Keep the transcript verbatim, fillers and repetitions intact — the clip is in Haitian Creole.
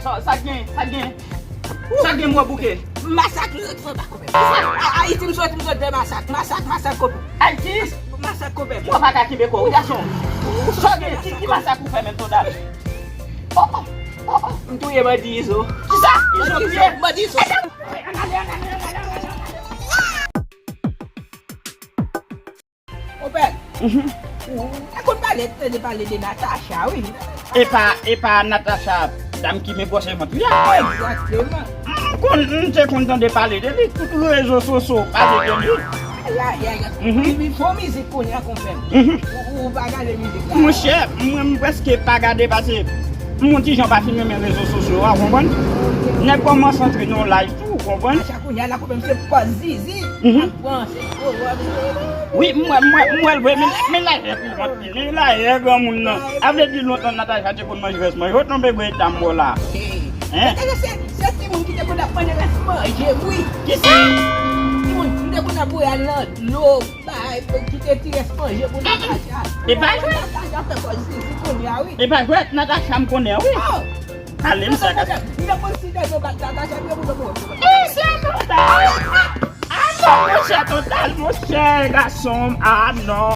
Sa, sa gen, sa gen. Sa gen mwen bouke. Masak lòt fwa pa konpè. Ayiti m soti, m sot de masak. Masak, masak konpè. Ayiti? Masak konpè. Mwen pa ka kenbe kò wi gason. Sa gen, ki, ki masak ou fè menm tonda? Oh, oh, oh, oh. M touye bandi Izo. Kisa? Izo touye? Bandi Izo. Konpè, ou konn pale, tande pale de Natacha, wi. E pa, e pa Natacha, dam ki vin bwose vant li a? Egzakteman. M konn, m te konn tande pale de li, tout rezo sosyo pale de li. Ayayay. Li, li fè mizik kounye a, konpè. Ou, ou pa gade mizik la? Monchè, mwen, m prèske pa gade pase m yon ti jan pa fin renmen rezo sosyo a, ou konprann? Nèg kòmanse antre nan yon live tou, ou konprann? Natacha kounye a la, konpè, se pòz zizi. Ap pran, se gwo wòb. Wi, m wè, m wè, m wè l vre, men, men la yè pi vant li, men la yè granmoun nan. A vle di lontan Natacha te konn manje rès manje, yo tonbe gwo eta m bò la. Hein? Natacha se, se timoun ki te konn ap manje rès manje, wi. Kisa? Timoun, m te konn ap voye al nan dlo, bay, kite ti rès manje pou Natacha. E pa jwèt. Natacha fè pòz zizi kounye a, wi. E pa jwèt, Natacha m konnen, wi. Oh! Ale, m sa ka. M te konn si de zo bat Natacha, m te konn. E se tonda. Ah non, monchè, tonda, monchè, gason m, ah non.